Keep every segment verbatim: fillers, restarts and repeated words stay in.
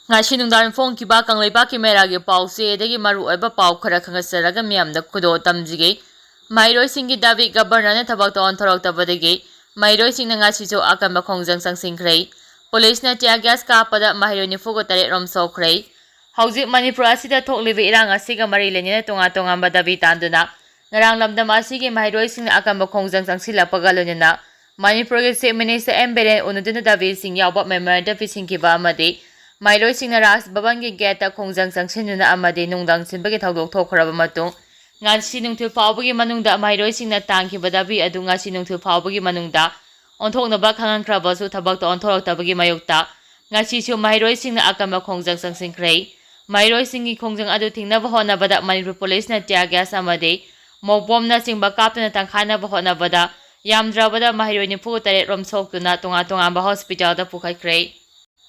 ꯉꯁꯤ ꯅꯨꯡꯗꯥꯡ ꯐꯣꯡꯈꯤꯕ ꯀꯪꯂꯩꯄꯥꯛꯀꯤ ꯃꯦꯔꯥꯒꯤ ꯄꯥꯎꯆꯦꯗꯒꯤ ꯃꯔꯨꯑꯣꯏꯕ ꯄꯥꯎ ꯈꯔ ꯈꯪꯍꯟꯖꯔꯒ ꯃꯤꯌꯥꯝꯗ ꯈꯨꯗꯣꯜ ꯇꯝꯖꯒꯦ꯫ ꯃꯍꯩꯔꯣꯏꯁꯤꯡꯒꯤ ꯗꯥꯕꯤ ꯒꯕꯔꯅꯔꯅ ꯊꯕꯛꯇ ꯑꯣꯟꯊꯣꯔꯛꯇꯕꯗꯒꯤ ꯃꯍꯩꯔꯣꯏꯁꯤꯡꯅ ꯉꯁꯤꯁꯨ ꯑꯀꯟꯕ ꯈꯣꯡꯖꯪ ꯆꯪꯁꯤꯟꯈ꯭ꯔꯦ꯫ ꯄꯨꯂꯤꯁꯅ tear gas ꯀꯥꯞꯄꯗ ꯃꯍꯩꯔꯣꯏ ꯅꯤꯐꯨꯒ ꯇꯔꯦꯠ ꯔꯣꯝ ꯁꯣꯛꯈ꯭ꯔꯦ꯫ ꯍꯧꯖꯤꯛ ꯃꯅꯤꯄꯨꯔ ꯑꯁꯤꯗ ꯊꯣꯛꯂꯤꯕ ꯏꯔꯥꯡ ꯑꯁꯤꯒ ꯃꯔꯤ ꯂꯩꯅꯅ ꯇꯣꯉꯥꯟ ꯇꯣꯉꯥꯟꯕ ꯗꯥꯕꯤ ꯇꯥꯟꯗꯨꯅ ꯉꯔꯥꯡ ꯂꯝꯗꯝ ꯑꯁꯤꯒꯤ ꯃꯍꯩꯔꯣꯏꯁꯤꯡꯅ ꯑꯀꯟꯕ ꯈꯣꯡꯖꯪ ꯆꯪꯁꯤꯜꯂꯛꯄꯒ ꯂꯣꯏꯅꯅ ꯃꯅꯤꯄꯨꯔꯒꯤ Chief Minister ꯑꯦꯟ ꯕꯤꯔꯦꯟ ꯎꯅꯗꯨꯅ ꯗꯥꯕꯤꯁꯤꯡ ꯌꯥꯎꯕ memorandum ꯄꯤꯁꯤꯟꯈꯤꯕ ꯑꯃꯗꯤ ꯃꯍꯩꯔꯣꯏꯁꯤꯡꯅ ꯔꯥꯖ ꯚꯕꯟꯒꯤ gateꯇ ꯈꯣꯡꯖꯪ ꯆꯪꯁꯤꯟꯗꯨꯅ ꯑꯃꯗꯤ ꯅꯨꯡꯗꯥꯡ ꯁꯤꯟꯕꯒꯤ ꯊꯧꯗꯣꯛ ꯊꯣꯛꯈ꯭ꯔꯕ ꯃꯇꯨꯡ ꯉꯁꯤ ꯅꯨꯡꯊꯤꯜ ꯐꯥꯎꯕꯒꯤ ꯃꯅꯨꯡꯗ ꯃꯍꯩꯔꯣꯏꯁꯤꯡꯅ ꯇꯥꯟꯈꯤꯕ ꯗꯥꯕꯤ ꯑꯗꯨ ꯉꯁꯤ ꯅꯨꯡꯊꯤꯜ ꯐꯥꯎꯕꯒꯤ ꯃꯅꯨꯡꯗ ꯑꯣꯟꯊꯣꯛꯅꯕ ꯈꯪꯍꯟꯈ꯭ꯔꯕꯁꯨ ꯊꯕꯛꯇ ꯑꯣꯟꯊꯣꯔꯛꯇꯕꯒꯤ ꯃꯥꯌꯣꯛꯇ ꯉꯁꯤꯁꯨ ꯃꯍꯩꯔꯣꯏꯁꯤꯡꯅ ꯑꯀꯟꯕ ꯈꯣꯡꯖꯪ ꯆꯪꯁꯤꯟꯈ꯭ꯔꯦ꯫ ꯃꯍꯩꯔꯣꯏꯁꯤꯡꯒꯤ ꯈꯣꯡꯖꯪ ꯑꯗꯨ ꯊꯤꯡꯅꯕ ꯍꯣꯠꯅꯕꯗ ꯃꯅꯤꯄꯨꯔ ꯄꯨꯂꯤꯁꯅ tear gas ꯑꯃꯗꯤ ꯃꯣꯞ ꯕꯣꯝꯅꯆꯤꯡꯕ ꯀꯥꯞꯇꯨꯅ ꯇꯪꯈꯥꯏꯅꯕ ꯍꯣꯠꯅꯕꯗ ꯌꯥꯝꯗ꯭ꯔꯕꯗ ꯃꯍꯩꯔꯣꯏ ꯅꯤꯐꯨ ꯇꯔꯦꯠ ꯔꯣꯝ ꯁꯣꯛꯇꯨꯅ ꯇꯣꯉꯥꯟ ꯇꯣꯉꯥꯟꯕ hospitalꯗ ꯄꯨꯈꯠꯈ꯭ꯔꯦ꯫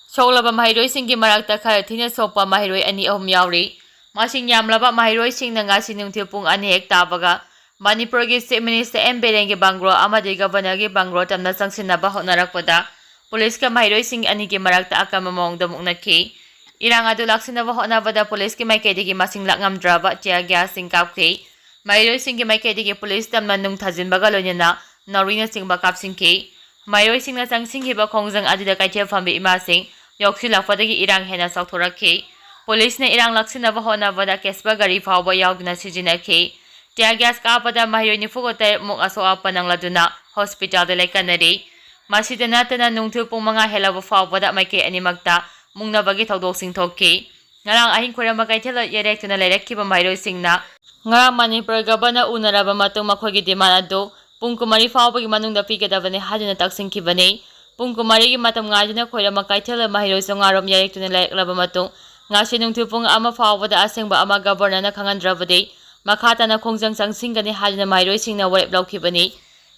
ꯁꯣꯛꯂꯕ ꯃꯍꯩꯔꯣꯏꯁꯤꯡꯒꯤ ꯃꯔꯛꯇ ꯈꯔ ꯊꯤꯅ ꯁꯣꯛꯄ ꯃꯍꯩꯔꯣꯏ ꯑꯅꯤ ꯑꯍꯨꯝ ꯌꯥꯎꯔꯤ꯫ ꯃꯁꯤꯡ ꯌꯥꯝꯂꯕ ꯃꯍꯩꯔꯣꯏꯁꯤꯡꯅ ꯉꯁꯤ ꯅꯨꯡꯊꯤꯜ ꯄꯨꯡ ꯑꯅꯤ ꯍꯦꯛ ꯇꯥꯕꯒ ꯃꯅꯤꯄꯨꯔꯒꯤ Chief Minister ꯑꯦꯟ ꯕꯤꯔꯦꯟꯒꯤ bungalow ꯑꯃꯗꯤ Governorꯒꯤ bungalow ꯇꯝꯅ ꯆꯪꯁꯤꯟꯅꯕ ꯍꯣꯠꯅꯔꯛꯄꯗ ꯄꯨꯂꯤꯁꯀ ꯃꯍꯩꯔꯣꯏꯁꯤꯡ ꯑꯅꯤꯒꯤ ꯃꯔꯛꯇ ꯑꯀꯟꯕ ꯃꯑꯣꯡꯗ ꯃꯨꯛꯅꯈꯤ꯫ ꯏꯔꯥꯡ ꯑꯗꯨ ꯂꯥꯛꯁꯤꯟꯅꯕ ꯍꯣꯠꯅꯕꯗ ꯄꯨꯂꯤꯁꯀꯤ ꯃꯥꯏꯀꯩꯗꯒꯤ ꯃꯁꯤꯡ ꯂꯥꯛꯉꯝꯗ꯭ꯔꯕ tear gasꯁꯤꯡ ꯀꯥꯞꯈꯤ꯫ ꯃꯍꯩꯔꯣꯏꯁꯤꯡꯒꯤ ꯃꯥꯏꯀꯩꯗꯒꯤ ꯄꯨꯂꯤꯁ ꯇꯝꯅ ꯅꯨꯡ ꯊꯥꯖꯤꯟꯕꯒ ꯂꯣꯏꯅꯅ ꯅꯥꯎꯔꯤꯅꯆꯤꯡꯕ ꯀꯥꯞꯁꯤꯟꯈꯤ꯫ ꯃꯍꯩꯔꯣꯏꯁꯤꯡꯅ ꯆꯪꯁꯤꯟꯈꯤꯕ ꯈꯣꯡꯖꯪ ꯑꯗꯨꯗ ꯀꯩꯊꯦꯜ ꯐꯝꯕꯤ ꯏꯃꯥꯁꯤꯡ ꯌꯥꯎꯁꯤꯜꯂꯛꯄꯗꯒꯤ ꯏꯔꯥꯡ ꯍꯦꯟꯅ ꯆꯥꯎꯊꯣꯔꯛꯈꯤ꯫ ꯄꯨꯂꯤꯁꯅ ꯏꯔꯥꯡ ꯂꯥꯛꯁꯤꯟꯅꯕ ꯍꯣꯠꯅꯕꯗ ꯀꯦꯁꯄ ꯒꯥꯔꯤ ꯐꯥꯎꯕ ꯌꯥꯎꯗꯨꯅ ꯁꯤꯖꯤꯟꯅꯈꯤ꯫ Tear gas ꯀꯥꯞꯄꯗ ꯃꯍꯩꯔꯣꯏ ꯅꯤꯐꯨꯒ ꯇꯔꯦꯠ ꯃꯨꯛ ꯑꯁꯣꯛ ꯑꯄꯟ ꯅꯪꯂꯗꯨꯅ hospitalꯗ ꯂꯩꯀꯠꯅꯔꯤ꯫ ꯃꯁꯤꯗ ꯅꯠꯇꯅ ꯅꯨꯡꯊꯤꯜ ꯄꯨꯡ ꯃꯉꯥ ꯍꯦꯜꯂꯕ ꯐꯥꯎꯕꯗ ꯃꯥꯏꯀꯩ ꯑꯅꯤꯃꯛꯇ ꯃꯨꯛꯅꯕꯒꯤ ꯊꯧꯗꯣꯛꯁꯤꯡ ꯊꯣꯛꯈꯤ꯫ ꯉꯔꯥꯡ ꯑꯍꯤꯡ ꯈꯨꯔꯝꯕ ꯀꯩꯊꯦꯜꯗ ꯌꯩꯔꯦꯛꯇꯨꯅ ꯂꯩꯔꯛꯈꯤꯕ ꯃꯍꯩꯔꯣꯏꯁꯤꯡꯅ ꯉꯔꯥꯡ ꯃꯅꯤꯄꯨꯔ Governorꯅ ꯎꯅꯔꯕ ꯃꯇꯨꯡ ꯃꯈꯣꯏꯒꯤ demand ꯑꯗꯨ ꯄꯨꯡ ꯀꯨꯟꯃꯔꯤ ꯐꯥꯎꯕꯒꯤ ꯃꯅꯨꯡꯗ ꯄꯤꯒꯗꯕꯅꯤ ꯍꯥꯏꯗꯨꯅ ꯇꯛꯁꯤꯟꯈꯤꯕꯅꯤ꯫ ꯄꯨꯡ ꯀꯨꯟꯃꯔꯤꯒꯤ ꯃꯇꯝ ꯉꯥꯏꯗꯨꯅ ꯈꯣꯏꯔꯝꯕ ꯀꯩꯊꯦꯜꯗ ꯃꯍꯩꯔꯣꯏ ꯆꯥꯝꯃꯉꯥ ꯔꯣꯝ ꯌꯩꯔꯦꯛꯇꯨꯅ ꯂꯩꯔꯛꯂꯕ ꯃꯇꯨꯡ ꯉꯁꯤ ꯅꯨꯡꯊꯤꯜ ꯄꯨꯡ ꯑꯃ ꯐꯥꯎꯕꯗ ꯑꯁꯦꯡꯕ ꯑꯃ Governorꯅ ꯈꯪꯍꯟꯗ꯭ꯔꯕꯗꯤ ꯃꯈꯥ ꯇꯥꯅ ꯈꯣꯡꯖꯪ ꯆꯪꯁꯤꯟꯒꯅꯤ ꯍꯥꯏꯗꯨꯅ ꯃꯍꯩꯔꯣꯏꯁꯤꯡꯅ ꯋꯥꯔꯦꯞ ꯂꯧꯈꯤꯕꯅꯤ꯫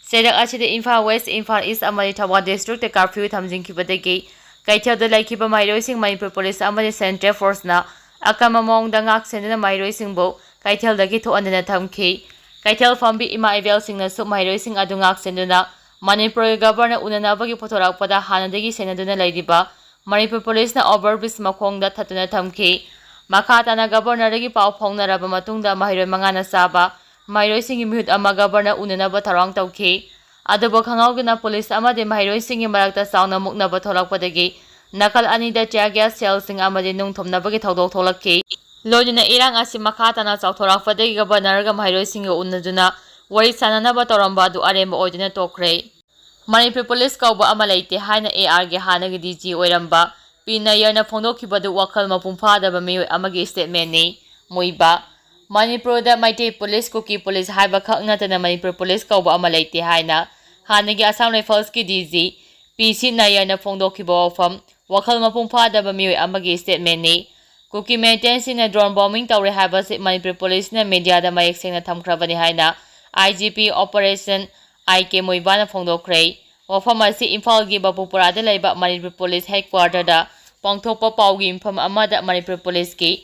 ꯆꯩꯔꯛ ꯑꯁꯤꯗ ꯏꯝꯐꯥꯜ West, ꯏꯝꯐꯥꯜ East ꯑꯃꯗꯤ ꯊꯧꯕꯥꯜ districtꯇ curfew ꯊꯝꯖꯤꯟꯈꯤꯕꯗꯒꯤ ꯀꯩꯊꯦꯜꯗ ꯂꯩꯈꯤꯕ ꯃꯍꯩꯔꯣꯏꯁꯤꯡ ꯃꯅꯤꯄꯨꯔ ꯄꯨꯂꯤꯁ ꯑꯃꯗꯤ Central Forceꯅ ꯑꯀꯟꯕ ꯃꯑꯣꯡꯗ ꯉꯥꯛ ꯁꯦꯟꯗꯨꯅ ꯃꯍꯩꯔꯣꯏꯁꯤꯡꯕꯨ ꯀꯩꯊꯦꯜꯗꯒꯤ ꯊꯣꯛꯍꯟꯗꯅ ꯊꯝꯈꯤ꯫ ꯀꯩꯊꯦꯜ ꯐꯝꯕꯤ ꯏꯃꯥ ꯏꯕꯦꯜꯁꯤꯡꯅꯁꯨ ꯃꯍꯩꯔꯣꯏꯁꯤꯡ ꯑꯗꯨ ꯉꯥꯛ ꯁꯦꯟꯗꯨꯅ ꯃꯅꯤꯄꯨꯔꯒꯤ Governorꯅ ꯎꯅꯅꯕꯒꯤ ꯄꯨꯊꯣꯔꯛꯄꯗ ꯍꯥꯟꯅꯗꯒꯤ ꯁꯦꯟꯅꯗꯨꯅ ꯂꯩꯔꯤꯕ ꯃꯅꯤꯄꯨꯔ ꯄꯨꯂꯤꯁꯅ ꯑꯣꯚꯔ ꯕ꯭ꯔꯤꯖ ꯃꯈꯣꯡꯗ ꯊꯠꯇꯨꯅ ꯊꯝꯈꯤ꯫ ꯃꯈꯥ ꯇꯥꯅ ꯒꯕꯔꯅꯔꯗꯒꯤ ꯄꯥꯎ ꯐꯥꯎꯅꯔꯕ ꯃꯇꯨꯡꯗ ꯃꯍꯩꯔꯣꯏ ꯃꯉꯥꯅ ꯆꯥꯕ ꯃꯍꯩꯔꯣꯏꯁꯤꯡꯒꯤ ꯃꯤꯍꯨꯠ ꯑꯃ ꯒꯕꯔꯅꯔ ꯎꯅꯅꯕ ꯊꯧꯔꯥꯡ ꯇꯧꯈꯤ꯫ ꯑꯗꯨꯕꯨ ꯈꯪꯍꯧꯗꯅ ꯄꯨꯂꯤꯁ ꯑꯃꯗꯤ ꯃꯍꯩꯔꯣꯏꯁꯤꯡꯒꯤ ꯃꯔꯛꯇ ꯆꯥꯎꯅ ꯃꯨꯛꯅꯕ ꯊꯣꯛꯂꯛꯄꯗꯒꯤ ꯅꯥꯀꯜ ꯑꯅꯤꯗ tear gas shellꯁꯤꯡ ꯑꯃꯗꯤ ꯅꯨꯡ ꯊꯣꯝꯅꯕꯒꯤ ꯊꯧꯗꯣꯛ ꯊꯣꯛꯂꯛꯈꯤ꯫ ꯂꯣꯏꯅꯅ ꯏꯔꯥꯡ ꯑꯁꯤ ꯃꯈꯥ ꯇꯥꯅ ꯆꯥꯎꯊꯣꯔꯛꯄꯗꯒꯤ ꯒꯕꯔꯅꯔꯒ ꯃꯍꯩꯔꯣꯏꯁꯤꯡꯒ ꯎꯅꯗꯨꯅ ꯋꯥꯔꯤ ꯁꯥꯅꯅꯕ ꯇꯧꯔꯝꯕ ꯑꯗꯨ ꯑꯔꯦꯝꯕ ꯑꯣꯏꯗꯨꯅ ꯇꯣꯛꯈ꯭ꯔꯦ꯫ ꯃꯅꯤꯄꯨꯔ ꯄꯨꯂꯤꯁ ꯀꯧꯕ ꯑꯃ ꯂꯩꯇꯦ ꯍꯥꯏꯅ ARꯒꯤ ꯍꯥꯟꯅꯒꯤ DG ꯑꯣꯏꯔꯝꯕ ꯄꯤ ꯅꯌꯔꯅ ꯐꯣꯡꯗꯣꯛꯈꯤꯕꯗꯨ ꯋꯥꯈꯜ ꯃꯄꯨꯡ ꯐꯥꯗꯕ ꯃꯤꯑꯣꯏ ꯑꯃꯒꯤ statementꯅꯤ꯫ ꯃꯨꯏꯕ, ꯃꯅꯤꯄꯨꯔꯗ ꯃꯩꯇꯩ ꯄꯨꯂꯤꯁ, ꯀꯨꯀꯤ ꯄꯨꯂꯤꯁ ꯍꯥꯏꯕ ꯈꯛ ꯅꯠꯇꯅ ꯃꯅꯤꯄꯨꯔ ꯄꯨꯂꯤꯁ ꯀꯧꯕ ꯑꯃ ꯂꯩꯇꯦ ꯍꯥꯏꯅ ꯍꯥꯟꯅꯒꯤ ꯑꯁꯥꯝ ꯔꯥꯏꯐꯜꯁꯀꯤ DG ꯄꯤ ꯁꯤ ꯅꯌꯔꯅ ꯐꯣꯡꯗꯣꯛꯈꯤꯕ ꯋꯥꯐꯝ ꯋꯥꯈꯜ ꯃꯄꯨꯡ ꯐꯥꯗꯕ ꯃꯤꯑꯣꯏ ꯑꯃꯒꯤ statementꯅꯤ꯫ ꯀꯨꯀꯤ militantꯁꯤꯡꯅ drone bombing ꯇꯧꯔꯦ ꯍꯥꯏꯕꯁꯤ ꯃꯅꯤꯄꯨꯔ ꯄꯨꯂꯤꯁꯅ mediaꯗ ꯃꯌꯦꯛ ꯁꯦꯡꯅ ꯊꯝꯈ꯭ꯔꯕꯅꯤ ꯍꯥꯏꯅ IGP Operation ꯑꯥꯏ ꯀꯦ ꯃꯨꯏꯕꯥꯅ ꯐꯣꯡꯗꯣꯛꯈ꯭ꯔꯦ꯫ ꯋꯥꯐꯝ ꯑꯁꯤ ꯏꯝꯐꯥꯜꯒꯤ ꯕꯥꯄꯨꯄꯨꯔꯥꯗ ꯂꯩꯕ ꯃꯅꯤꯄꯨꯔ ꯄꯨꯂꯤꯁ headquarterꯗ ꯄꯥꯡꯊꯣꯛꯄ ꯄꯥꯎꯒꯤ ꯃꯤꯐꯝ ꯑꯃꯗ ꯃꯅꯤꯄꯨꯔ ꯄꯨꯂꯤꯁꯀꯤ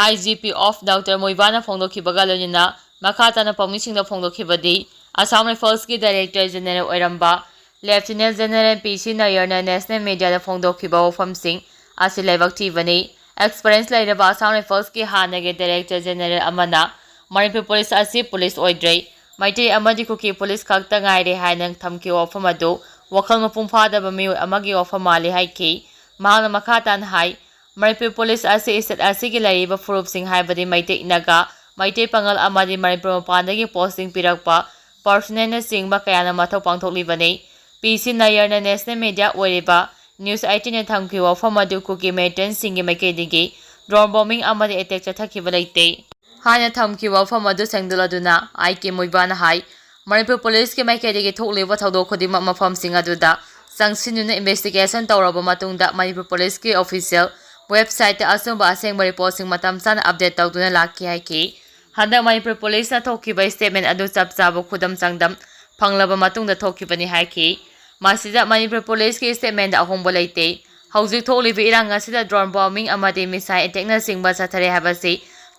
IGP of Doctor ꯃꯨꯏꯕꯥꯅ ꯐꯣꯡꯗꯣꯛꯈꯤꯕꯒ ꯂꯣꯏꯅꯅ ꯃꯈꯥ ꯇꯥꯅ ꯄꯥꯎꯃꯤꯁꯤꯡꯗ ꯐꯣꯡꯗꯣꯛꯈꯤꯕꯗꯤ, ꯑꯁꯥꯝ ꯔꯥꯏꯐꯜꯁꯀꯤ Director General ꯑꯣꯏꯔꯝꯕ Lieutenant General ꯄꯤ ꯁꯤ ꯅꯌꯔꯅ national mediaꯗ ꯐꯣꯡꯗꯣꯛꯈꯤꯕ ꯋꯥꯐꯝꯁꯤꯡ ꯑꯁꯤ ꯂꯥꯏꯕꯛ ꯊꯤꯕꯅꯤ꯫ Experience ꯂꯩꯔꯕ ꯑꯁꯥꯝ ꯔꯥꯏꯐꯜꯁꯀꯤ ꯍꯥꯟꯅꯒꯤ Director General ꯑꯃꯅ ꯃꯅꯤꯄꯨꯔ ꯄꯨꯂꯤꯁ ꯑꯁꯤ ꯄꯨꯂꯤꯁ ꯑꯣꯏꯗ꯭ꯔꯦ, ꯃꯩꯇꯩ ꯑꯃꯗꯤ ꯀꯨꯀꯤ ꯄꯨꯂꯤꯁ ꯈꯛꯇ ꯉꯥꯏꯔꯦ ꯍꯥꯏꯅ ꯊꯝꯈꯤꯕ ꯋꯥꯐꯝ ꯑꯗꯨ ꯋꯥꯈꯜ ꯃꯄꯨꯡ ꯐꯥꯗꯕ ꯃꯤꯑꯣꯏ ꯑꯃꯒꯤ ꯋꯥꯐꯝ ꯃꯥꯜꯂꯤ ꯍꯥꯏꯈꯤ꯫ ꯃꯍꯥꯛꯅ ꯃꯈꯥ ꯇꯥꯅ ꯍꯥꯏ, ꯃꯅꯤꯄꯨꯔ ꯄꯨꯂꯤꯁ ꯑꯁꯤ state ꯑꯁꯤꯒꯤ ꯂꯩꯔꯤꯕ ꯐꯨꯔꯨꯞꯁꯤꯡ ꯍꯥꯏꯕꯗꯤ ꯃꯩꯇꯩ, ꯅꯥꯒꯥ, ꯃꯩꯇꯩ ꯄꯥꯉꯜ ꯑꯃꯗꯤ ꯃꯅꯤꯄꯨꯔ ꯃꯄꯥꯟꯗꯒꯤ posting ꯄꯤꯔꯛꯄ personnelꯅꯆꯤꯡꯕ ꯀꯌꯥꯅ ꯃꯊꯧ ꯄꯥꯡꯊꯣꯛꯂꯤꯕꯅꯤ꯫ ꯄꯤ ꯁꯤ ꯅꯌꯔꯅ national media ꯑꯣꯏꯔꯤꯕ News eighteenꯗ ꯊꯝꯈꯤꯕ ꯋꯥꯐꯝ ꯑꯗꯨ ꯀꯨꯀꯤ militantꯁꯤꯡꯒꯤ ꯃꯥꯏꯀꯩꯗꯒꯤ drone bombing ꯑꯃꯗꯤ attack ꯆꯠꯊꯈꯤꯕ ꯂꯩꯇꯦ ꯍꯥꯏꯅ ꯊꯝꯈꯤꯕ ꯋꯥꯐꯝ ꯑꯗꯨ ꯁꯦꯡꯗꯣꯛꯂꯗꯨꯅ ꯑꯥꯏ ꯀꯦ ꯃꯨꯏꯕꯥꯅ ꯍꯥꯏ, ꯃꯅꯤꯄꯨꯔ ꯄꯨꯂꯤꯁꯀꯤ ꯃꯥꯏꯀꯩꯗꯒꯤ ꯊꯣꯛꯂꯤꯕ ꯊꯧꯗꯣꯛ ꯈꯨꯗꯤꯡꯃꯛ ꯃꯐꯝꯁꯤꯡ ꯑꯗꯨꯗ ꯆꯪꯁꯤꯟꯗꯨꯅ investigation ꯇꯧꯔꯕ ꯃꯇꯨꯡꯗ ꯃꯅꯤꯄꯨꯔ ꯄꯨꯂꯤꯁꯀꯤ official websiteꯇ ꯑꯆꯨꯝꯕ ꯑꯁꯦꯡꯕ reportꯁꯤꯡ ꯃꯇꯝ ꯆꯥꯅ update ꯇꯧꯗꯨꯅ ꯂꯥꯛꯈꯤ ꯍꯥꯏꯈꯤ꯫ ꯍꯟꯗꯛ ꯃꯅꯤꯄꯨꯔ ꯄꯨꯂꯤꯁꯅ ꯊꯣꯛꯈꯤꯕ statement ꯑꯗꯨ ꯆꯞ ꯆꯥꯕ ꯈꯨꯗꯝ ꯆꯥꯡꯗꯝ ꯐꯪꯂꯕ ꯃꯇꯨꯡꯗ ꯊꯣꯛꯈꯤꯕꯅꯤ ꯍꯥꯏꯈꯤ꯫ ꯃꯁꯤꯗ ꯃꯅꯤꯄꯨꯔ ꯄꯨꯂꯤꯁꯀꯤ statementꯗ ꯑꯍꯣꯡꯕ ꯂꯩꯇꯦ꯫ ꯍꯧꯖꯤꯛ ꯊꯣꯛꯂꯤꯕ ꯏꯔꯥꯡ ꯑꯁꯤꯗ drone bombing ꯑꯃꯗꯤ missile attackꯅꯆꯤꯡꯕ ꯆꯠꯊꯔꯦ ꯍꯥꯏꯕꯁꯤ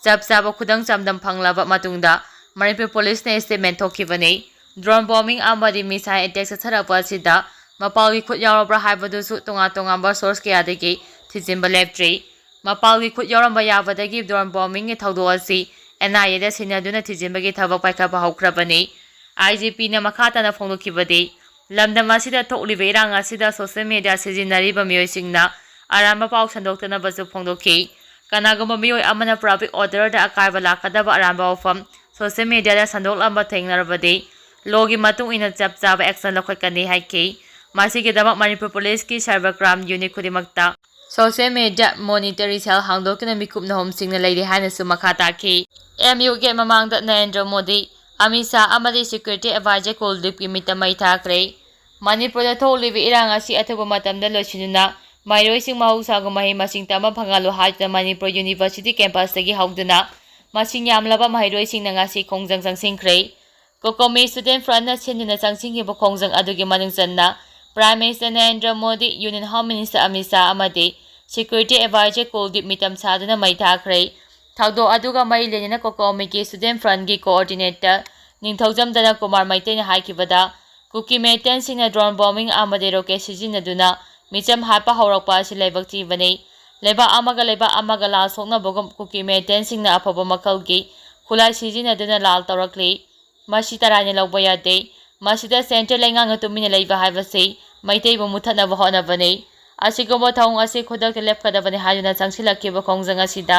ꯆꯞ ꯆꯥꯕ ꯈꯨꯗꯝ ꯆꯥꯡꯗꯝ ꯐꯪꯂꯕ ꯃꯇꯨꯡꯗ ꯃꯅꯤꯄꯨꯔ ꯄꯨꯂꯤꯁꯅ statement ꯊꯣꯛꯈꯤꯕꯅꯤ꯫ Drone bombing ꯑꯃꯗꯤ missile attack ꯆꯠꯊꯔꯛꯄ ꯑꯁꯤꯗ ꯃꯄꯥꯜꯒꯤ ꯈꯨꯠ ꯌꯥꯎꯔꯕ꯭ꯔꯥ ꯍꯥꯏꯕꯗꯨꯁꯨ ꯇꯣꯉꯥꯟ ꯇꯣꯉꯥꯟꯕ source ꯀꯌꯥꯗꯒꯤ ꯊꯤꯖꯤꯟꯕ ꯂꯦꯞꯇ꯭ꯔꯤ꯫ ꯃꯄꯥꯜꯒꯤ ꯈꯨꯠ ꯌꯥꯎꯔꯝꯕ ꯌꯥꯕꯗꯒꯤ drone bombingꯒꯤ ꯊꯧꯗꯣꯛ ꯑꯁꯤ N I Aꯗ ꯁꯤꯟꯅꯗꯨꯅ ꯊꯤꯖꯤꯟꯕꯒꯤ ꯊꯕꯛ ꯄꯥꯏꯈꯠꯄ ꯍꯧꯈ꯭ꯔꯕꯅꯤ꯫ I G Pꯅ ꯃꯈꯥ ꯇꯥꯅ ꯐꯣꯡꯗꯣꯛꯈꯤꯕꯗꯤ, ꯂꯝꯗꯝ ꯑꯁꯤꯗ ꯊꯣꯛꯂꯤꯕ ꯏꯔꯥꯡ ꯑꯁꯤꯗ social media ꯁꯤꯖꯤꯟꯅꯔꯤꯕ ꯃꯤꯑꯣꯏꯁꯤꯡꯅ ꯑꯔꯥꯟꯕ ꯄꯥꯎ ꯁꯟꯗꯣꯛꯇꯅꯕꯁꯨ ꯐꯣꯡꯗꯣꯛꯈꯤ꯫ ꯀꯅꯥꯒꯨꯝꯕ ꯃꯤꯑꯣꯏ ꯑꯃꯅ public orderꯗ ꯑꯀꯥꯏꯕ ꯂꯥꯛꯀꯗꯕ ꯑꯔꯥꯟꯕ ꯋꯥꯐꯝ social mediaꯗ ꯁꯟꯗꯣꯛꯂꯝꯕ ꯊꯦꯡꯅꯔꯕꯗꯤ, lawꯒꯤ ꯃꯇꯨꯡ ꯏꯟꯅ ꯆꯞ ꯆꯥꯕ action ꯂꯧꯈꯠꯀꯅꯤ ꯍꯥꯏꯈꯤ꯫ ꯃꯁꯤꯒꯤꯗꯃꯛ ꯃꯅꯤꯄꯨꯔ policeꯀꯤ cyber crime unit ꯈꯨꯗꯤꯡꯃꯛꯇ social media monitoring cell ꯍꯥꯡꯗꯣꯛꯇꯨꯅ ꯃꯤꯀꯨꯞ ꯅꯍꯨꯝꯁꯤꯡꯅ ꯂꯩꯔꯤ ꯍꯥꯏꯅꯁꯨ ꯃꯈꯥ ꯇꯥꯈꯤ꯫ M U gate ꯃꯃꯥꯡꯗ ꯅꯔꯦꯟꯗ꯭ꯔ ꯃꯣꯗꯤ, ꯑꯃꯤꯠ ꯁꯥꯍ ꯑꯃꯗꯤ security advisor ꯀꯨꯜꯗꯤꯞꯀꯤ ꯃꯤꯠꯇ ꯃꯩ ꯊꯥꯈ꯭ꯔꯦ꯫ ꯃꯅꯤꯄꯨꯔꯗ ꯊꯣꯛꯂꯤꯕ ꯏꯔꯥꯡ ꯑꯁꯤ ꯑꯊꯨꯕ ꯃꯇꯝꯗ ꯂꯣꯏꯁꯤꯟꯗꯨꯅ ꯃꯍꯩꯔꯣꯏꯁꯤꯡ ꯃꯍꯧꯁꯥꯒꯨꯝ ꯃꯍꯩ ꯃꯁꯤꯡ ꯇꯝꯕ ꯐꯪꯍꯜꯂꯨ ꯍꯥꯏꯗꯨꯅ ꯃꯅꯤꯄꯨꯔ university campusꯇꯒꯤ ꯍꯧꯗꯨꯅ ꯃꯁꯤꯡ ꯌꯥꯝꯂꯕ ꯃꯍꯩꯔꯣꯏꯁꯤꯡꯅ ꯉꯁꯤ ꯈꯣꯡꯖꯪ ꯆꯪꯁꯤꯟꯈ꯭ꯔꯦ꯫ COCOMI student frontꯅ ꯁꯤꯟꯗꯨꯅ ꯆꯪꯁꯤꯟꯈꯤꯕ ꯈꯣꯡꯖꯪ ꯑꯗꯨꯒꯤ ꯃꯅꯨꯡ ꯆꯟꯅ Prime Minister Narendra Modi, Union Home Minister Amit Shah ꯑꯃꯗꯤ security advisor ꯀꯨꯜꯗꯤꯞ ꯃꯤꯇꯝ ꯁꯥꯗꯨꯅ ꯃꯩ ꯊꯥꯈ꯭ꯔꯦ꯫ ꯊꯧꯗꯣꯛ ꯑꯗꯨꯒ ꯃꯔꯤ ꯂꯩꯅꯅ COCOMIꯒꯤ student frontꯒꯤ coordinator ꯅꯤꯡꯊꯧꯖꯝ ꯗꯅꯀꯨꯃꯥꯔ ꯃꯩꯇꯩꯅ ꯍꯥꯏꯈꯤꯕꯗ, ꯀꯨꯀꯤ militantꯁꯤꯡꯅ drone bombing ꯑꯃꯗꯤ rocket ꯁꯤꯖꯤꯟꯅꯗꯨꯅ ꯃꯤꯆꯝ ꯍꯥꯠꯄ ꯍꯧꯔꯛꯄ ꯑꯁꯤ ꯂꯥꯏꯕꯛ ꯊꯤꯕꯅꯤ꯫ ꯂꯩꯕꯥꯛ ꯑꯃꯒ ꯂꯩꯕꯥꯛ ꯑꯃꯒ ꯂꯥꯜ ꯁꯣꯛꯅꯕꯒꯨꯝ ꯀꯨꯀꯤ militantꯁꯤꯡꯅ ꯑꯐꯕ ꯃꯈꯜꯒꯤ ꯈꯨꯠꯂꯥꯏ ꯁꯤꯖꯤꯟꯅꯗꯨꯅ ꯂꯥꯜ ꯇꯧꯔꯛꯂꯤ꯫ ꯃꯁꯤ ꯇꯔꯥꯏꯅ ꯂꯧꯕ ꯌꯥꯗꯦ꯫ ꯃꯁꯤꯗ central ꯂꯩꯉꯥꯛꯅ ꯇꯨꯃꯤꯟꯅ ꯂꯩꯕ ꯍꯥꯏꯕꯁꯤ ꯃꯩꯇꯩꯕꯨ ꯃꯨꯠꯊꯠꯅꯕ ꯍꯣꯠꯅꯕꯅꯤ꯫ ꯑꯁꯤꯒꯨꯝꯕ ꯊꯧꯑꯣꯡ ꯑꯁꯤ ꯈꯨꯗꯛꯇ ꯂꯦꯞꯀꯗꯕꯅꯤ ꯍꯥꯏꯗꯨꯅ ꯆꯪꯁꯤꯜꯂꯛꯈꯤꯕ ꯈꯣꯡꯖꯪ ꯑꯁꯤꯗ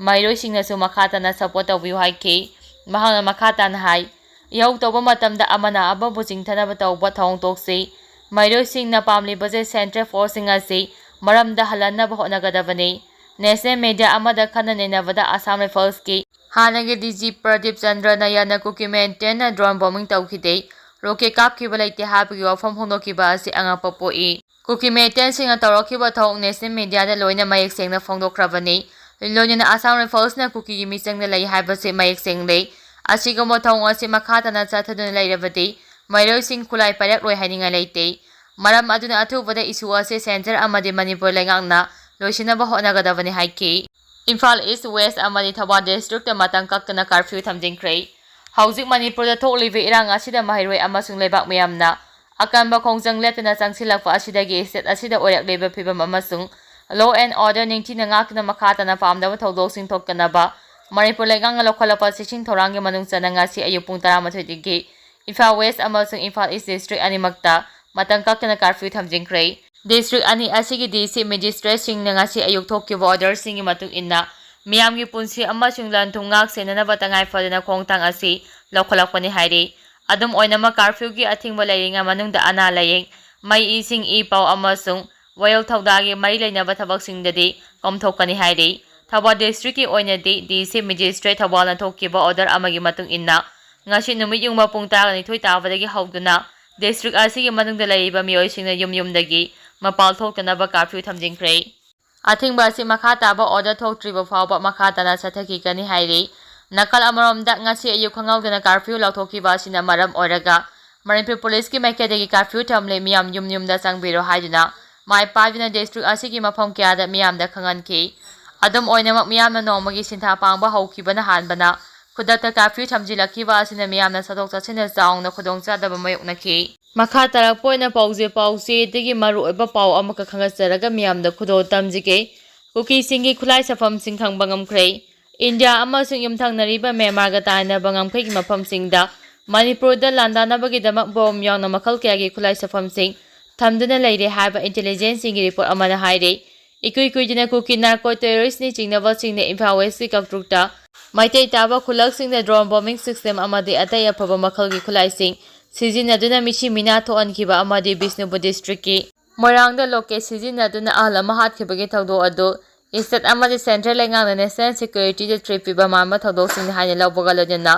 ꯃꯍꯩꯔꯣꯏꯁꯤꯡꯅꯁꯨ ꯃꯈꯥ ꯇꯥꯅ support ꯇꯧꯕꯤꯌꯨ ꯍꯥꯏꯈꯤ꯫ ꯃꯍꯥꯛꯅ ꯃꯈꯥ ꯇꯥꯅ ꯍꯥꯏ, ꯏꯍꯧ ꯇꯧꯕ ꯃꯇꯝꯗ ꯑꯃꯅ ꯑꯃꯕꯨ ꯆꯤꯡꯊꯅꯕ ꯇꯧꯕ ꯊꯧꯑꯣꯡ ꯇꯣꯛꯁꯤ꯫ ꯃꯍꯩꯔꯣꯏꯁꯤꯡꯅ ꯄꯥꯝꯂꯤꯕꯁꯦ central forceꯁꯤꯡ ꯑꯁꯤ ꯃꯔꯝꯗ ꯍꯜꯍꯟꯅꯕ ꯍꯣꯠꯅꯒꯗꯕꯅꯤ꯫ National media ꯑꯃꯗ ꯈꯟꯅ ꯅꯩꯅꯕꯗ Assam Riflesꯀꯤ ꯍꯥꯟꯅꯒꯤ D G ꯄ꯭ꯔꯗꯤꯞ ꯆꯟꯗ꯭ꯔ ꯅꯌꯥꯟꯅ ꯀꯨꯀꯤ militantꯅ drone bombing ꯇꯧꯈꯤꯗꯦ, rocket ꯀꯥꯞꯈꯤꯕ ꯂꯩꯇꯦ ꯍꯥꯏꯕꯒꯤ ꯋꯥꯐꯝ ꯐꯣꯡꯗꯣꯛꯈꯤꯕ ꯑꯁꯤ ꯑꯉꯛꯄ ꯄꯣꯛꯏ꯫ ꯀꯨꯀꯤ militantꯁꯤꯡꯅ ꯇꯧꯔꯛꯈꯤꯕ ꯊꯧꯑꯣꯡ national mediaꯗ ꯂꯣꯏꯅ ꯃꯌꯦꯛ ꯁꯦꯡꯅ ꯐꯣꯡꯗꯣꯛꯈ꯭ꯔꯕꯅꯤ꯫ ꯂꯣꯏꯅꯅ Assam Riflesꯅ ꯀꯨꯀꯤꯒꯤ ꯃꯤꯆꯪꯗ ꯂꯩ ꯍꯥꯏꯕꯁꯤ ꯃꯌꯦꯛ ꯁꯦꯡꯂꯦ꯫ ꯑꯁꯤꯒꯨꯝꯕ ꯊꯧꯑꯣꯡ ꯑꯁꯤ ꯃꯈꯥ ꯇꯥꯅ ꯆꯠꯊꯗꯨꯅ ꯂꯩꯔꯕꯗꯤ ꯃꯍꯩꯔꯣꯏꯁꯤꯡ ꯈꯨꯠꯂꯥꯏ ꯄꯥꯏꯔꯛꯂꯣꯏ ꯍꯥꯏꯅꯤꯡꯉꯥꯏ ꯂꯩꯇꯦ꯫ ꯃꯔꯝ ꯑꯗꯨꯅ ꯑꯊꯨꯕꯗ issue ꯑꯁꯤ central ꯑꯃꯗꯤ ꯃꯅꯤꯄꯨꯔ ꯂꯩꯉꯥꯛꯅ ꯂꯣꯏꯁꯤꯟꯅꯕ ꯍꯣꯠꯅꯒꯗꯕꯅꯤ ꯍꯥꯏꯈꯤ꯫ ꯏꯝꯐꯥꯜ East, West ꯑꯃꯗꯤ ꯊꯧꯕꯥꯜ districtꯇ ꯃꯇꯝ ꯀꯛꯇꯅ curfew ꯊꯝꯖꯤꯟꯈ꯭ꯔꯦ꯫ ꯍꯧꯖꯤꯛ ꯃꯅꯤꯄꯨꯔꯗ ꯊꯣꯛꯂꯤꯕ ꯏꯔꯥꯡ ꯑꯁꯤꯗ ꯃꯍꯩꯔꯣꯏ ꯑꯃꯁꯨꯡ ꯂꯩꯕꯥꯛ ꯃꯤꯌꯥꯝꯅ ꯑꯀꯟꯕ ꯈꯣꯡꯖꯪ ꯂꯦꯞꯇꯅ ꯆꯪꯁꯤꯜꯂꯛꯄ ꯑꯁꯤꯗꯒꯤ state ꯑꯁꯤꯗ ꯑꯣꯏꯔꯛꯂꯤꯕ ꯐꯤꯕꯝ ꯑꯃꯁꯨꯡ law and order ꯅꯤꯡꯊꯤꯅ ꯉꯥꯛꯇꯨꯅ ꯃꯈꯥ ꯇꯥꯅ ꯄꯥꯝꯗꯕ ꯊꯧꯗꯣꯛꯁꯤꯡ ꯊꯣꯛꯇꯅꯕ ꯃꯅꯤꯄꯨꯔ ꯂꯩꯉꯥꯛꯅ ꯂꯧꯈꯠꯂꯛꯄ ꯆꯦꯛꯁꯤꯟ ꯊꯧꯔꯥꯡꯒꯤ ꯃꯅꯨꯡ ꯆꯟꯅ ꯉꯁꯤ ꯑꯌꯨꯛ ꯄꯨꯡ ꯇꯔꯥꯃꯥꯊꯣꯏꯗꯒꯤ ꯏꯝꯐꯥꯜ West ꯑꯃꯁꯨꯡ ꯏꯝꯐꯥꯜ East district ꯑꯅꯤꯃꯛꯇ ꯃꯇꯝ ꯀꯛꯇꯅ curfew ꯊꯝꯖꯤꯟꯈ꯭ꯔꯦ꯫ District ꯑꯅꯤ ꯑꯁꯤꯒꯤ D C magistrateꯁꯤꯡꯅ ꯉꯁꯤ ꯑꯌꯨꯛ ꯊꯣꯛꯈꯤꯕ orderꯁꯤꯡꯒꯤ ꯃꯇꯨꯡ ꯏꯟꯅ ꯃꯤꯌꯥꯝꯒꯤ ꯄꯨꯟꯁꯤ ꯑꯃꯁꯨꯡ ꯂꯟ ꯊꯨꯝ ꯉꯥꯛ ꯁꯦꯟꯅꯅꯕ ꯇꯉꯥꯏ ꯐꯗꯅ ꯈꯣꯡꯊꯥꯡ ꯑꯁꯤ ꯂꯧꯈꯠꯂꯛꯄꯅꯤ ꯍꯥꯏꯔꯤ꯫ ꯑꯗꯨꯝ ꯑꯣꯏꯅꯃꯛ, curfewꯒꯤ ꯑꯊꯤꯡꯕ ꯂꯩꯔꯤꯉꯩ ꯃꯅꯨꯡꯗ ꯑꯅꯥ ꯂꯥꯏꯌꯦꯡ, ꯃꯩ, ꯏꯁꯤꯡ, ꯏ ꯄꯥꯎ ꯑꯃꯁꯨꯡ ꯋꯥꯌꯦꯜ ꯊꯧꯗꯥꯒꯤ ꯃꯔꯤ ꯂꯩꯅꯕ ꯊꯕꯛꯁꯤꯡꯗꯗꯤ ꯀꯣꯝꯊꯣꯛꯀꯅꯤ ꯍꯥꯏꯔꯤ꯫ ꯊꯧꯕꯥꯜ districtꯀꯤ ꯑꯣꯏꯅꯗꯤ D C magistrate ꯊꯧꯕꯥꯜꯅ ꯊꯣꯛꯈꯤꯕ order ꯑꯃꯒꯤ ꯃꯇꯨꯡ ꯏꯟꯅ, ꯉꯁꯤ ꯅꯨꯃꯤꯠ ꯌꯨꯡꯕ ꯄꯨꯡ ꯇꯔꯥꯅꯤꯊꯣꯏ ꯇꯥꯕꯗꯒꯤ ꯍꯧꯗꯨꯅ district ꯑꯁꯤꯒꯤ ꯃꯅꯨꯡꯗ ꯂꯩꯔꯤꯕ ꯃꯤꯑꯣꯏꯁꯤꯡꯅ ꯌꯨꯝ ꯌꯨꯝꯗꯒꯤ ꯃꯄꯥꯜ ꯊꯣꯛꯇꯅꯕ curfew ꯊꯝꯖꯤꯟꯈ꯭ꯔꯦ꯫ ꯑꯊꯤꯡꯕ ꯑꯁꯤ ꯃꯈꯥ ꯇꯥꯕ order ꯊꯣꯛꯇ꯭ꯔꯤꯕ ꯐꯥꯎꯕ ꯃꯈꯥ ꯇꯥꯅ ꯆꯠꯊꯈꯤꯒꯅꯤ ꯍꯥꯏꯔꯤ꯫ ꯅꯥꯀꯜ ꯑꯃꯔꯣꯝꯗ, ꯉꯁꯤ ꯑꯌꯨꯛ ꯈꯪꯍꯧꯗꯅ curfew ꯂꯥꯎꯊꯣꯛꯈꯤꯕ ꯑꯁꯤꯅ ꯃꯔꯝ ꯑꯣꯏꯔꯒ ꯃꯅꯤꯄꯨꯔ ꯄꯨꯂꯤꯁꯀꯤ ꯃꯥꯏꯀꯩꯗꯒꯤ curfew ꯊꯝꯂꯦ, ꯃꯤꯌꯥꯝ ꯌꯨꯝ ꯌꯨꯝꯗ ꯆꯪꯕꯤꯔꯣ ꯍꯥꯏꯗꯨꯅ ꯃꯥꯏ ꯄꯥꯛꯇꯨꯅ district ꯑꯁꯤꯒꯤ ꯃꯐꯝ ꯀꯌꯥꯗ ꯃꯤꯌꯥꯝꯗ ꯈꯪꯍꯟꯈꯤ꯫ ꯑꯗꯨꯝ ꯑꯣꯏꯅꯃꯛ, ꯃꯤꯌꯥꯝꯅ ꯅꯣꯡꯃꯒꯤ ꯁꯤꯟꯊꯥ ꯄꯥꯡꯕ ꯍꯧꯈꯤꯕꯅ ꯍꯥꯟꯕꯅ ꯈꯨꯗꯛꯇ curfew ꯊꯝꯖꯤꯜꯂꯛꯈꯤꯕ ꯑꯁꯤꯅ ꯃꯤꯌꯥꯝꯅ ꯆꯠꯊꯣꯛ ꯆꯠꯁꯤꯟꯗ ꯆꯥꯎꯅ ꯈꯨꯗꯣꯡꯆꯥꯗꯕ ꯃꯥꯌꯣꯛꯅꯈꯤ꯫ ꯃꯈꯥ ꯇꯥꯔꯛꯄ ꯑꯣꯏꯅ ꯄꯥꯎꯖꯦ, ꯄꯥꯎꯆꯦꯗꯒꯤ ꯃꯔꯨꯑꯣꯏꯕ ꯄꯥꯎ ꯑꯃꯈꯛ ꯈꯪꯒꯠꯆꯔꯒ ꯃꯤꯌꯥꯝꯗ ꯈꯨꯗꯣꯜ ꯇꯝꯖꯒꯦ꯫ ꯀꯨꯀꯤꯁꯤꯡꯒꯤ ꯈꯨꯠꯂꯥꯏ ꯁꯥꯐꯝꯁꯤꯡ ꯈꯪꯕ ꯉꯝꯈ꯭ꯔꯦ꯫ ꯏꯟꯗꯤꯌꯥ ꯑꯃꯁꯨꯡ ꯌꯨꯝꯊꯪꯅꯔꯤꯕ ꯃ꯭ꯌꯥꯟꯃꯥꯔꯒ ꯇꯥꯏꯅꯕ ꯉꯝꯈꯩꯒꯤ ꯃꯐꯝꯁꯤꯡꯗ ꯃꯅꯤꯄꯨꯔꯗ ꯂꯥꯟꯗꯥꯅꯕꯒꯤꯗꯃꯛ ꯕꯣꯝ ꯌꯥꯎꯅ ꯃꯈꯜ ꯀꯌꯥꯒꯤ ꯈꯨꯠꯂꯥꯏ ꯁꯥꯐꯝꯁꯤꯡ ꯊꯝꯗꯨꯅ ꯂꯩꯔꯦ ꯍꯥꯏꯕ intelligenceꯁꯤꯡꯒꯤ report ꯑꯃꯅ ꯍꯥꯏꯔꯤ꯫ ꯏꯀꯨꯏ ꯀꯨꯏꯗꯅ ꯀꯨꯀꯤ narco terroristꯅ ꯆꯤꯡꯅꯕꯁꯤꯡꯅ ꯏꯝꯐꯥꯜ Westꯀꯤ ꯀꯥꯡꯇ꯭ꯔꯨꯛꯇ ꯃꯩꯇꯩ ꯇꯥꯕ ꯈꯨꯜꯂꯛꯁꯤꯡꯗ drone bombing system ꯑꯃꯗꯤ ꯑꯇꯩ ꯑꯐꯕ ꯃꯈꯜꯒꯤ ꯈꯨꯠꯂꯥꯏꯁꯤꯡ ꯁꯤꯖꯤꯟꯅꯗꯨꯅ ꯃꯤꯁꯤ ꯃꯤꯅꯥ ꯊꯣꯛꯍꯟꯈꯤꯕ ꯑꯃꯗꯤ ꯕꯤꯁꯅꯨꯄꯨꯔ districtꯀꯤ ꯃꯣꯏꯔꯥꯡꯗ ꯂꯣꯀꯦꯠ ꯁꯤꯖꯤꯟꯅꯗꯨꯅ ꯑꯍꯜ ꯑꯃ ꯍꯥꯠꯈꯤꯕꯒꯤ ꯊꯧꯗꯣꯛ ꯑꯗꯨ state ꯑꯃꯗꯤ central ꯂꯩꯉꯥꯛꯅ national securityꯗ threat ꯄꯤꯕ ꯃꯥꯟꯕ ꯊꯧꯗꯣꯛꯁꯤꯡꯅꯤ ꯍꯥꯏꯅ ꯂꯧꯕꯒ ꯂꯣꯏꯅꯅ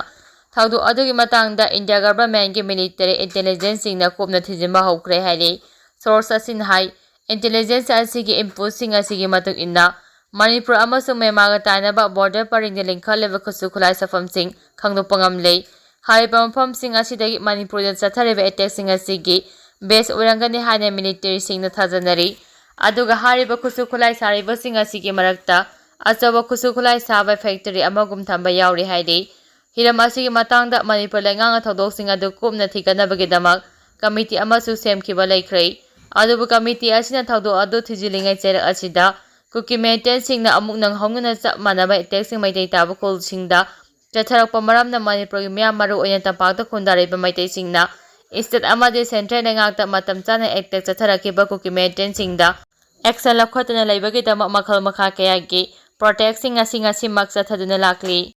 ꯊꯧꯗꯣꯛ ꯑꯗꯨꯒꯤ ꯃꯇꯥꯡꯗ India governmentꯀꯤ military intelligenceꯁꯤꯡꯅ ꯀꯨꯞꯅ ꯊꯤꯖꯤꯟꯕ ꯍꯧꯈ꯭ꯔꯦ ꯍꯥꯏꯔꯤ꯫ Source ꯑꯁꯤꯅ ꯍꯥꯏ, intelligence ꯑꯁꯤꯒꯤ inputꯁꯤꯡ ꯑꯁꯤꯒꯤ ꯃꯇꯨꯡ ꯏꯟꯅ ꯃꯅꯤꯄꯨꯔ ꯑꯃꯁꯨꯡ ꯃ꯭ꯌꯥꯟꯃꯥꯔꯒ ꯇꯥꯏꯅꯕ border ꯄꯔꯤꯡꯗ ꯂꯤꯡꯈꯠꯂꯤꯕ ꯈꯨꯠꯁꯨ ꯈꯨꯠꯂꯥꯏ ꯁꯥꯐꯝꯁꯤꯡ ꯈꯪꯗꯣꯛꯄ ꯉꯝꯂꯦ꯫ ꯍꯥꯏꯔꯤꯕ ꯃꯐꯝꯁꯤꯡ ꯑꯁꯤꯗꯒꯤ ꯃꯅꯤꯄꯨꯔꯗ ꯆꯠꯊꯔꯤꯕ attackꯁꯤꯡ ꯑꯁꯤꯒꯤ base ꯑꯣꯏꯔꯝꯒꯅꯤ ꯍꯥꯏꯅ militaryꯁꯤꯡꯅ ꯊꯥꯖꯅꯔꯤ꯫ ꯑꯗꯨꯒ ꯍꯥꯏꯔꯤꯕ ꯈꯨꯠꯁꯨ ꯈꯨꯠꯂꯥꯏ ꯁꯥꯔꯤꯕꯁꯤꯡ ꯑꯁꯤꯒꯤ ꯃꯔꯛꯇ ꯑꯆꯧꯕ ꯈꯨꯠꯁꯨ ꯈꯨꯠꯂꯥꯏ ꯁꯥꯕ factory ꯑꯃꯒꯨꯝ ꯊꯝꯕ ꯌꯥꯎꯔꯤ ꯍꯥꯏꯔꯤ꯫ ꯍꯤꯔꯝ ꯑꯁꯤꯒꯤ ꯃꯇꯥꯡꯗ ꯃꯅꯤꯄꯨꯔ ꯂꯩꯉꯥꯛꯅ ꯊꯧꯗꯣꯛꯁꯤꯡ ꯑꯗꯨ ꯀꯨꯞꯅ ꯊꯤꯒꯠꯅꯕꯒꯤꯗꯃꯛ ꯀꯃꯤꯇꯤ ꯑꯃꯁꯨ ꯁꯦꯝꯈꯤꯕ ꯂꯩꯈ꯭ꯔꯦ꯫ ꯑꯗꯨꯕꯨ ꯀꯃꯤꯇꯤ ꯑꯁꯤꯅ ꯊꯧꯗꯣꯛ ꯑꯗꯨ ꯊꯤꯖꯤꯜꯂꯤꯉꯩ ꯆꯩꯔꯛ ꯑꯁꯤꯗ ꯀꯨꯀꯤ ꯃꯤꯂꯤꯇꯦꯟꯁꯤꯡꯅ ꯑꯃꯨꯛ ꯅꯧꯍꯧꯅꯅ ꯆꯞ ꯃꯥꯟꯅꯕ ꯑꯦꯇꯦꯛꯁꯤꯡ ꯃꯩꯇꯩ ꯇꯥꯕ ꯈꯨꯜꯁꯤꯡꯗ ꯆꯠꯊꯔꯛꯄ ꯃꯔꯝꯅ ꯃꯅꯤꯄꯨꯔꯒꯤ ꯃꯤꯌꯥꯝ, ꯃꯔꯨꯑꯣꯏꯅ ꯇꯝꯄꯥꯛꯇ ꯈꯨꯟꯗꯥꯔꯤꯕ ꯃꯩꯇꯩꯁꯤꯡꯅ ꯏꯁꯇꯦꯠ ꯑꯃꯗꯤ ꯁꯦꯟꯇ꯭ꯔꯦꯜ ꯂꯩꯉꯥꯛꯇ ꯃꯇꯝ ꯆꯥꯅ ꯑꯦꯇꯦꯛ ꯆꯠꯊꯔꯛꯈꯤꯕ ꯀꯨꯀꯤ ꯃꯤꯂꯤꯇꯦꯟꯁꯤꯡꯗ ꯑꯦꯛꯁꯟ ꯂꯧꯈꯠꯇꯨꯅ ꯂꯩꯕꯒꯤꯗꯃꯛ ꯃꯈꯜ ꯃꯈꯥ ꯀꯌꯥꯒꯤ ꯄ꯭ꯔꯣꯇꯦꯁꯁꯤꯡ ꯉꯁꯤ ꯉꯁꯤꯃꯛ ꯆꯠꯊꯗꯨꯅ ꯂꯥꯛꯂꯤ꯫